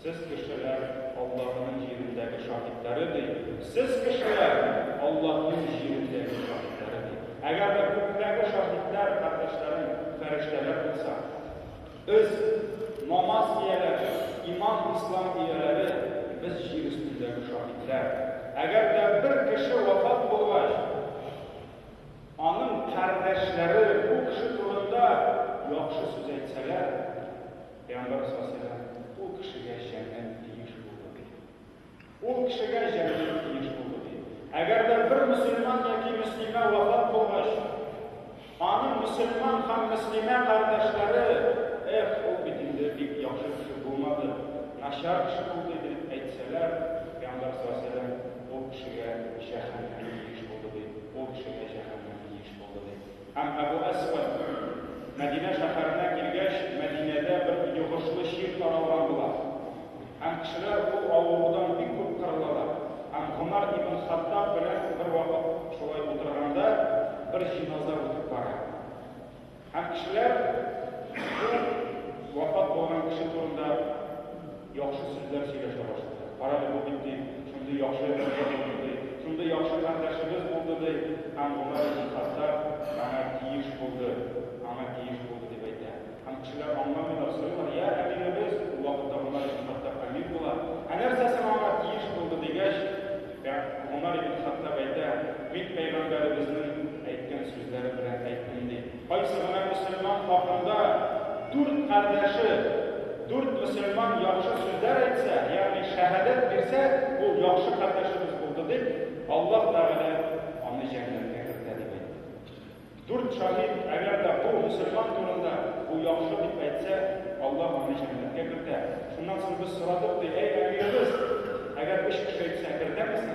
Сез кешеләр Аллаһының җирендәге шаһитләре ди. Сез кешеләр Аллаһның җирендәге шаһитләре ди. Әгәр дә күктәге шаһитләр, кардәшләрем, фәрештәләр булса, без намаз ияләре, иман, ислам ияләре, без җир өстендәге шаһитләр. Әгәр дә бер кеше вафат булгач, аның кардәшләре бу кеше турында яхшы сүз әйтсәләр, Пәйгамбәр саллаллаһу алейһи ва сәлләм ул кешегә җәннәт тиеш булды ди. Ул кешегә җәннәт тиеш булды ди. Әгәр дә бер мөселман яки мөслимә вафат булгач, аның мөселман һәм мөслимә кардәшләре, эх, ул бит инде бик яхшы кеше булмады, начар кеше булды дип әйтсәләр, Пәйгамбәр саллаллаһу алейһи ва сәлләм ул кешегә җәһәннәм тиеш булды ди. Ул кешегә җәһәннәм тиеш булды ди. Һәм Әбу Әсвәд Мәдинә шәһәренә килгәч, Мәдинәдә бер йогышлы чир таралган була. Һәм кешеләр ул авырудан бик күп кырылалар. Һәм Гомәр ибн Хаттаб белән бервакыт шулай утырганда, бер җиназа үтеп бара. Һәм кешеләр бу вафат булган кеше турында яхшы сүзләр сөйләшә башлыйлар. Карале, бу бит ди, шундый яхшы әби булды ди, шундый яхшы кардәшебез булды ди, һәм Гомәр ибн Хаттаб аңа тиеш булды, аңа тиеш булды дип әйтә. Һәм кешеләр аңламыйлар, сорыйлар, я әмиребез, ул вакытта Гомәр ибн Хаттаб әмир була, ә нәрсә соң аңа тиеш булды дигәч, Гомәр ибн Хаттаб әйтә, мин пәйгамбәребезнең әйткән сүзләре белән әйттем ди. Кайсы гына мөселман хакында дүрт кардәше, дүрт мөселман яхшы сүзләр әйтсә, ягъни шәһадәт бирсә, ул яхшы кардәшебез булды дип, Аллаһ Тәгалә аны җәннәткә кертә дип әйтте. Дүрт шаһит, әгәр дә бу мөселман турында бу яхшы дип әйтсә, Аллаһ аны җәннәткә кертә. Шуннан соң без сорадык ди, әй әмиребез, әгәр өч кеше әйтсә, кертәмесең?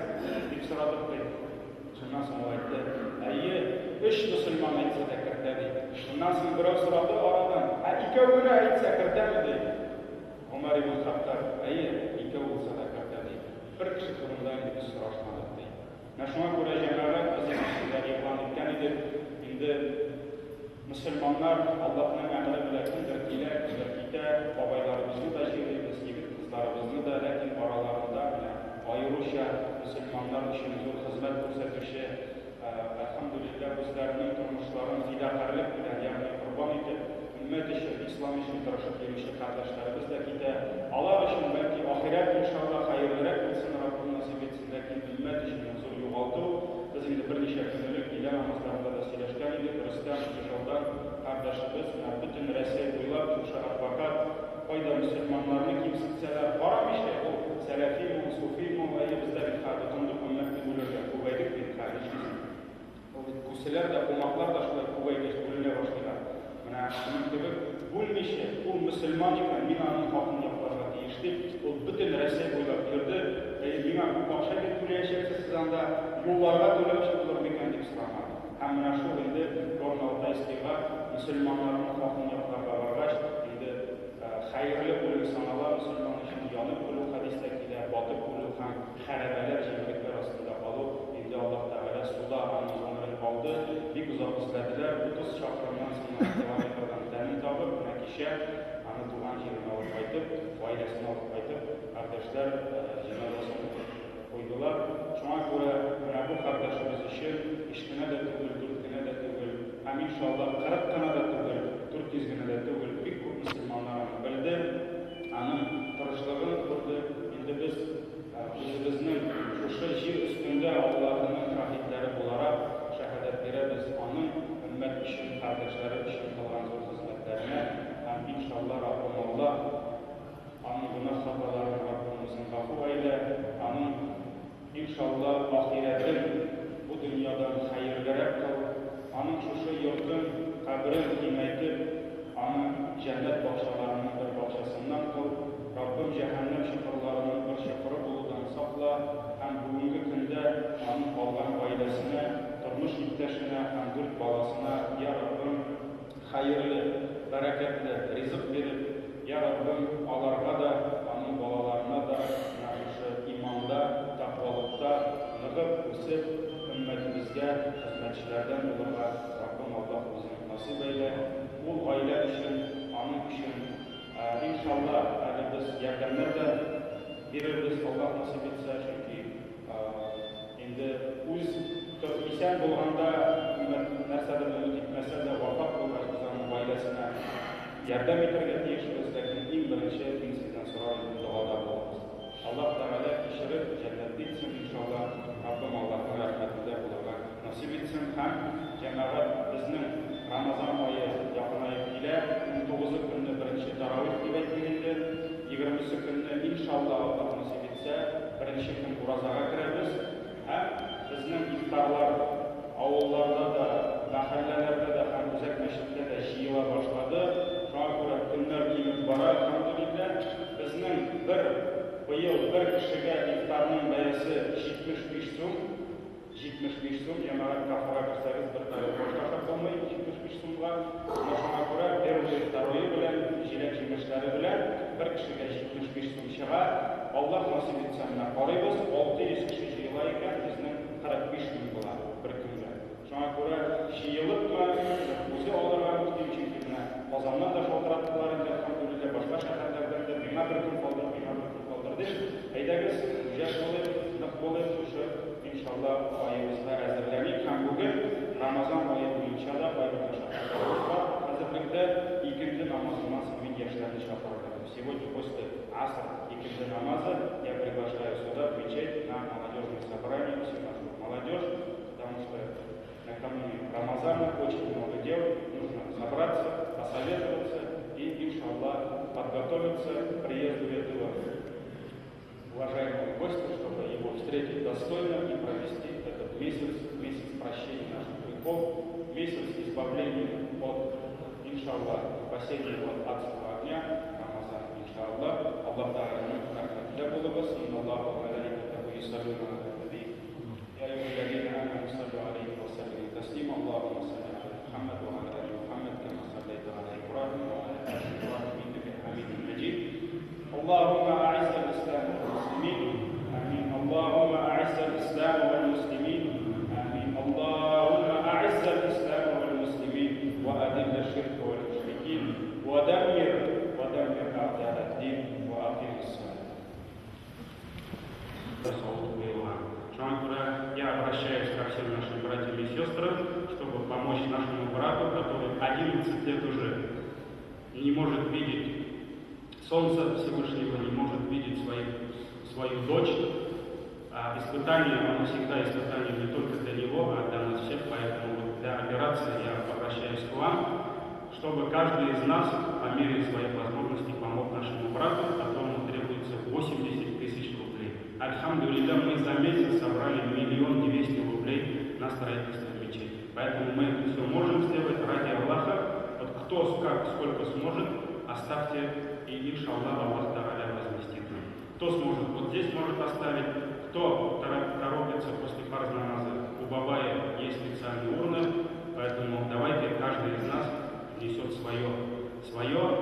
Дип сорадык ди. Шуннан соң ул әйтте, әйе, өч мөселман әйтсә дә кертә ди. Шуннан соң берәү сорады арадан, ә икәү генә әйтсә кертәме ди. Гомәр ибн Хаттаб, әйе, икәү булса да кертә ди. Бер кеше турында инде без сорашмадык ди. Менә шуңа күрә җәмәгать без инде сезгә игълан иткән идек, инде мөселманнар Аллаһның әмере белән кемдер килә, кемдер китә, бабайларыбызны да җирлибез, егет-кызларыбызны да, ләкин араларында менә аеруча мөселманнар өчен зур хезмәт күрсәтүче, әлхәмдүлилләһ, үзләренең тормышларын фидакарьлек белән, ягъни корбан итеп, өммәт өчен, ислам өчен тырышып йөрүче кардәшләребез дә китә. Алар өчен, бәлки, ахирәт, иншаллаһ, хәерлерәк булсын, Раббым насыйп итсен, ләкин өммәт өчен ул зур югалту. Без инде берничә көн элек өйлә намазларында да сөйләшкән идек, Рөстәм Ижаудан кардәшебез, менә бөтен Рәсәй буйлап шушы адвокат, кайда мөселманнарны кимсетсәләр, карамыйча, ул сәләфиме ул, суфиме ул, әйе, бездә бит хәзер тотындык өммәтне бүлергә, күбәйдек бит хәзер, нишлисең? Ул бит күселәр дә, кумаклар да шулай күбәйгәч бүленә башлыйлар. Менә шуның кебек бүлмичә, ул мөселман икән, мин аның хакын якларга тиеш дип, ул бөтен Рәсәй буйлап йөрде. Әйе, миңа күп акча бит түләячәксез сез анда, юлларга түләүче булыр микән дип сорамады. Һәм менә шул инде Горно-Алтайскийга мөселманнарның хакын якларга баргач, инде хәерле үлем санала мөселман өчен, янып үлү хәдистә килә, батып үлү һәм хәрабәләр, җимереклекләр астында калу, инде Аллаһ Тәгалә суда аның гомерен алды, бик озак эзләделәр, 30 чакрымнан соң гына километрдан тәнен табып, менә кичә аны туган җиренә алып кайтып, гаиләсенә алып кайтып, кардәшләр җеназасын укып куйдылар. Шуңа күрә менә бу кардәшебез өчен өч кенә дә түгел, дүрт кенә дә түгел, һәм иншаллаһ 40 кына да түгел, 400 генә дә түгел, бик күп мөселманнар аны белде, аның тырышлыгын күрде. Инде без үзебезнең шушы җир өстендә Аллаһының шаһитләре буларак шәһадәт Иншалла, ахирәтен бу дөньядан хәерлерәк кыл, аның шушы йортын, каберен киңәйтеп, аны җәннәт бакчаларының бер бакчасыннан кыл, Раббым, җәһәннәм чокырларының бер чокыры булудан сакла һәм бүгенге көндә аның калган гаиләсенә, тормыш иптәшенә һәм дүрт баласына, я Раббым, хәерле, бәрәкәтле ризык биреп, я Раббым, аларга да, аның балаларына да менә шушы иманда, тәкъвалыкта ныгып, үсеп, өммәтебезгә хезмәтчеләрдән булырга Раббым Аллаһ үзең насыйп әйлә. Ул гаилә өчен, аның өчен, иншалла, әле без ярдәмнәр дә бирербез, Аллаһ насыйп итсә, чөнки инде үз исән булганда нәрсәдер өмет итмәсә дә, вафат булгач, без аның гаиләсенә ярдәм итәргә тиешбез, ләкин иң беренче мин сездән сорар идем, догада булыгыз. Аллаһ Тәгалә кичереп, җәннәтле итсен, иншалла, Раббым Аллаһның рәхмәтендә булырга насыйп итсен һәм җәмәгать, безнең Рамазан ае якынаеп килә, 19-ы көнне беренче таравих дип әйтик инде, 20-се көнне, иншалла, Аллаһ насыйп итсә, беренче көн уразага керәбез һәм безнең ифтарлар авылларда да, мәхәлләләрдә дә һәм үзәк мәчеттә дә җыела башлады. Шуңа күрә көннәр кимеп бара, әлхәмдүлилләһ. Безнең бер быел бер кешегә ифтарның бәясе 75 сум. 75 сум, җәмәгать, кафега керсәгез, бер тарелка аш ашап булмый 75 сумга. Менә шуңа күрә первое, второе белән, җиләк-җимешләре белән бер кешегә 75 сум чыга. Аллаһ насыйп итсә, менә карыйбыз, 600 кеше җыела икән, безнең 45 мең була бер көнгә. Шуңа күрә җыелыпмы, үзе алырга мөмкин, чөнки менә Казаннан да шалтыраттылар инде, әлхәмдүлилләһ, башка шәһәрләрдән дә, миңа бер көн калдыр, миңа бер көн калдыр дип. Әйдәгез, үҗәт булыйк, нык булыйк, шушы, иншалла, аебызга әзерләник һәм бүген Рамазан ае буенча да кайбер мәшәкатьләребез бар. Хәзерлектә икенде намазыннан соң мин яшьләрне чакырыр идем. Сегодня после аср икенде намаза я приглашаю сюда, в мечеть, на молодежное собрание всю нашу молодежь, потому что накануне Рамазана очень много дел, нужно собраться, посоветоваться и, иншаллах, подготовиться к приезду этого уважаемого гостя, чтобы его встретить достойно и провести этот месяц, месяц прощения наших грехов, месяц избавления от, иншаллах, спасения от адского огня, Рамазан, иншаллах. Аллаһ Тәгаләнең рәхмәтендә булыгыз. Инналлаһа ва мәлаикатәһу юсаллуна аля наби. Я әйюһәлләзина аману саллю алейһи ва саллиму таслима. Аллаһумма салли аля Мухаммад ва аля али Мухаммад кама саллайта аля Ибраһим ва аля али Ибраһим иннака хамидун маджид. Аллаһумма а'изз аль-ислам вал муслимин. Амин. Аллаһумма а'изз аль-ислам вал муслимин. Амин. Аллаһумма а'изз аль-ислам вал муслимин ва адилл аш-ширка вал мушрикин ва даммир ва даммир а'да ад-дин ва аким ас-салат. Шуңа күрә я обращаюсь ко всем нашим братьям и сестрам, чтобы помочь нашему брату, который 11 лет уже не может видеть солнца Всевышнего, не может видеть свою дочь. А испытание, оно всегда испытание не только для него, а для нас всех, поэтому вот для операции я обращаюсь к вам, чтобы каждый из нас по мере своих возможностей помог нашему брату, которому требуется 80 тысяч рублей. Альхамдулилля, мы за месяц собрали 1 200 000 рублей на строительство мечети. Поэтому мы все можем сделать ради Аллаха. Вот кто как, сколько сможет, оставьте, и иншаллах Аллах Тааля возместит нам. Кто сможет, вот здесь может оставить, кто торопится после фарз намаза, у Бабая есть специальные урны, поэтому давайте каждый из нас несет свое,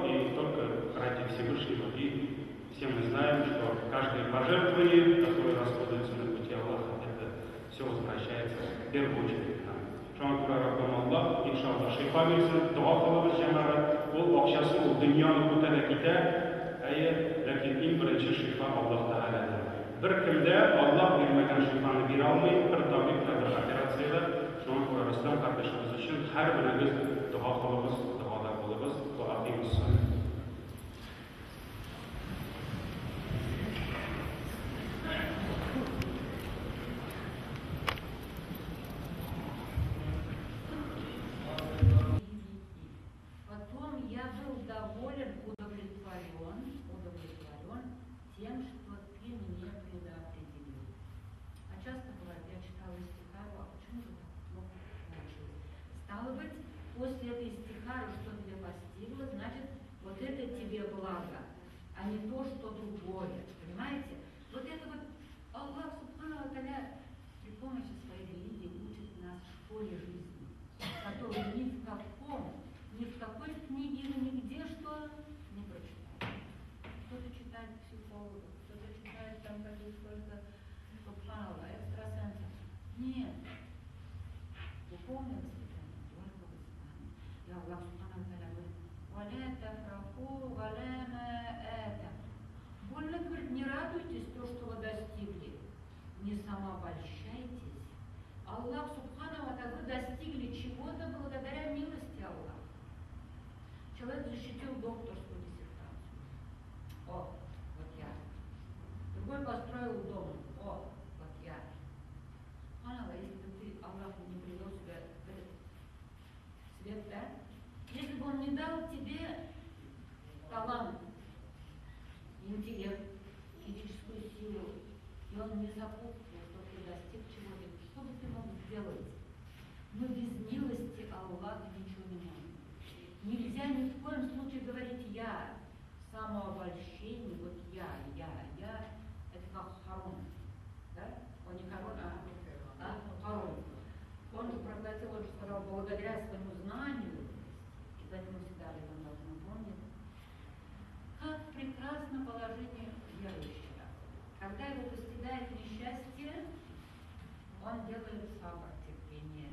и только ради Всевышнего. И все мы знаем, что каждое пожертвование, которое расходуется на пути Аллаха, это все возвращается в первую очередь к нам. Шуңа күрә Раббым Аллаһ, иншалла, шифа бирсен, дога кылыгыз, җәмәгать. Ул акчасы ул дөньяны күтәрә китә, әйе, ләкин иң беренче шифа Аллаһ Тәгаләдән. Бер кемдә Аллаһ бирмәгән шифаны бирә алмый, бер табиб та, бер операция дә. Шуңа күрә Рөстәм кардәшебез өчен һәрберегез дога кылыгыз, догада булыгыз. Ва акимус салат.
Потом я был доволен, удовлетворен тем, что ты мне предопределил. говорит только субханаллах, экстрасенсов. Нет. Духовное воспитание только в исламе. И Аллах субхану ва тааля говорит: «Валя тафраху валя ма атаку». Больно, говорит, не радуйтесь то, что вы достигли, не самообольщайтесь. Аллах субхану ва тааля, вы достигли чего-то благодаря милости Аллаха. Человек защитил докторскую диссертацию. О, вот я. Другой построил дом. О, вот я. Субханаллах, если бы ты, Аллах, не привел тебя в этот свет, да? Если бы он не дал тебе талант, интеллект, физическую силу, и он не сопутствовал, чтобы ты достиг чего-то, что бы ты мог сделать? Мы без милости Аллаха ничего не можем. Нельзя ни в коем случае говорить «я», самообольщение, вот я, это как Харун, да? Он не Харун, а Харун. Он же проглотил, он же сказал, благодаря своему знанию, и поэтому всегда об этом должны помнить, как прекрасно положение верующего. Когда его постигает несчастье, он делает сабр, терпение.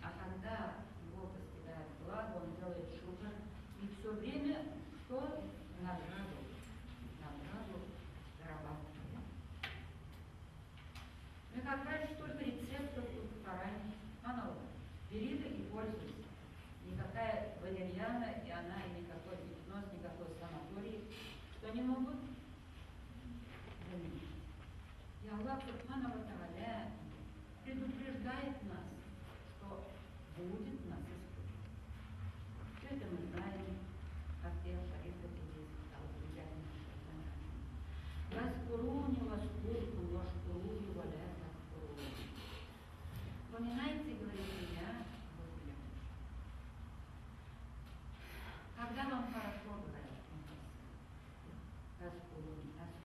А когда его постигает благо, он делает шукр. И все время что? Награду. Награду зарабатывает. Ну и как раньше столько рецептов тут в Коране. Аналог. Бери да и пользуйся. Никакая валерьяна, и она, и никакой гипноз, никакой санаторий, что не могут заменить. И Аллах субхану ва тааля предупреждает нас, что будет нас испытывать. Все это мы знаем, как те шарифы здесь. Васкуруни, васкуркум, вашкуруни, валя такфурун. Поминайте